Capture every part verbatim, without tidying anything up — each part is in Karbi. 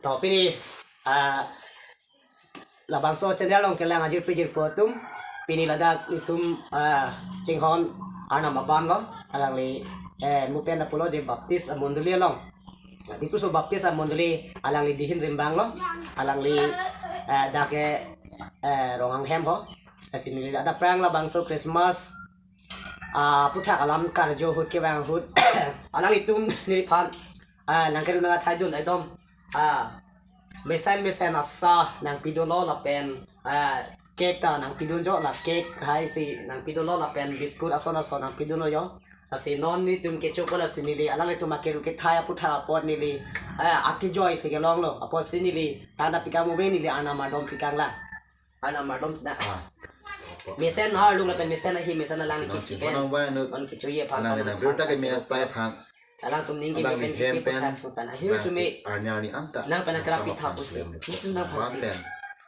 To pini, ah, labangso channel along kelang ajirpi jirpo atum, pini ladak itum, ah, chinghon Arnam aban lo, alangli, eh, mupen apulo je Baptist amondoli along. Dipluso Baptist amondoli alangli dihin rimbang lo, alangli, eh, dak ke, eh, Ronghang hem ho. Lasi neli ladak aphrang labangso Christmas, ah, aphuthak alam karjo ahut kevang ahut alanglitum neliphan, ah, nangkeru nang athai dun ekdom, ah, mesen mesen asa nangpidunlo lapen, ah, cake ta nangpidun jo, la cake hai si nangpidunlo lapen biscuit ason ason nangpidunlo jo. Lasi non nelitum kecho ko lasi neli alanglitum akeru kethai aphuthak apot neli, ah, akejoi si kelonglo. Apotsi neli tanda pikang muve, neli Arnam ardom pikang lang. Arnam ardom sina. Ah. Mesen arlo lapen mesen ahi, mesen alang. Sinong kechi chingkong pen. Nang bai nu. On kecho ye phan. Alang phan, nang phan, berta ke phan, mesen phan. Sai phan. Alangtum ningje alang pen, ningje hem pen, pen. Phan phan. Ahir bang chume. Si arni arni anta. Nang pen nang akera phan, pithap phan pusi. Siyam. Jisu nang phan. Phan si pen.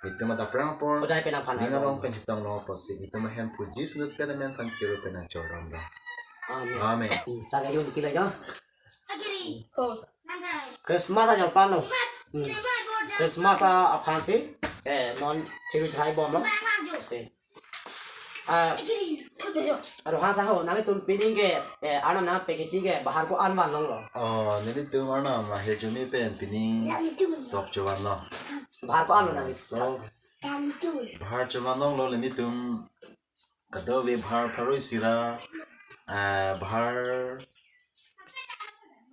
Itum adap aphrang apor. Odai pen nang phan. Ning arong pen chetong lo apotsi. Itum ahem pu Jisu nut pen amen phan kiru pen nang choron lo. Amen. Amen. Hmm, saga yun pila jo. Oh. Christmas ajor phan lo. Hmm. Christmas a, aphan si. Eh, non chiru chai bom lo. Si. Ah, aro ha sa ho, nanglitum pining ke, eh, Arnam nangpekiti ke, bahar ko-an vanlonglo. Oh, nelitum Arnam ahirjume pen pining sok chovan lo. Bahar ko-an lo nangli. So, bahar chovan longlo nelitum. Kadokave bahar pharo isi ra, ah, bahar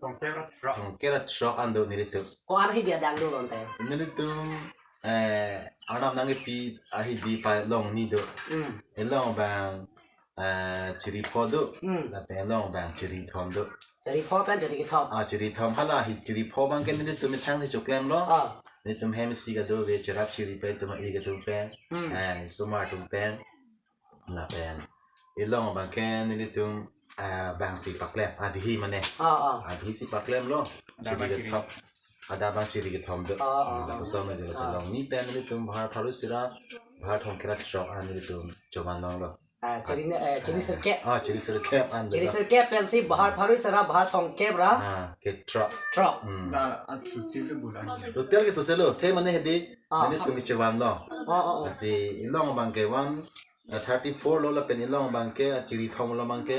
throngkep ra throk. Throngkep ra throk an do nelitum. Ko-an ahidi adang do lonte? Nelitum, eh, Arnam nangkepi ahidi palong ni do. Hmm. Elong abang, eh, chiri pho do. Hmm. Lapen elong abang chiri thom do. Chiri pho pen chiri kethom. Ah, chiri thom hala hi chiri pho abang ke nelitum methang si choklem lo. Ah. Nelitum hem isi kadokave cherap chiri pen, itum e kadokave pen. Hmm. Eh, osomar atum pen. Lapen elong abang ke nelitum, ah, bang si paklem, adhi mane. Ah, ah. Adhi si paklem lo. Ada chiri abang chiri kethom. Ada abang chiri kethom do. Ah, ah, ah. Lapuson mane, ah, laso along ni pen nelitum bahar pharo isi ra, bahar throngkep ra throk an nelitum chovan longlo. Ah, chiri ne, eh, chiri sirkep. Ah, chiri sirkep an do. Chiri sirkep pen si bahar pharo isi ra, bahar throngkep ra. Ah, kethrok. Throk. Hmm. Nah, at susil tu bulan. Total ke susil lo, the mane hedi, ah, nelitum chovan lo. Ah, ah, ah. Lasi elong abang ke one, ah, thirty-four lo lapen elong abang ke, ah, chiri thom lo abang ke,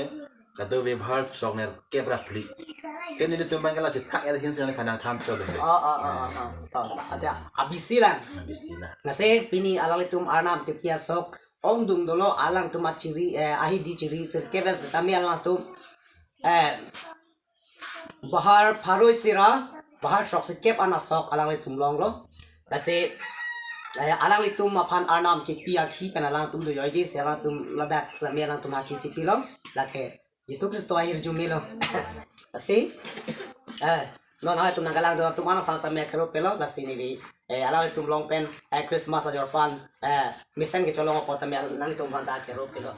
kadokave bahar throknerkep ra phli. Ke nelitum abang ke la chethak el hin si nangphan nangthan chot lo. Ah, ah, ah, ah, ah. Tahu, ada abisi lang. Abisi lang. Lasi pini alanglitum Arnam kepi asok ongdung dolo, alangtum achiri, eh, ahidi chiri sirkep pen setame alangtum, eh, bahar pharo isi ra, bahar throksirkep an asok alanglitum longlo. Lasi, eh, alanglitum aphan Arnam kepi akhi pen alangtum do joiji si alangtum ladak sami alangtum akhi chiti lo. Lake Jisu Khristo ahirjume lo. Lasi, eh, non alanglitum nangkelang do atum an aphan sami akero pelo, lasi neli, eh, alanglitum along pen, eh, Christmas ajor phan, eh, mesen kecholong apot tame alanglitum aphan ta akero pelo.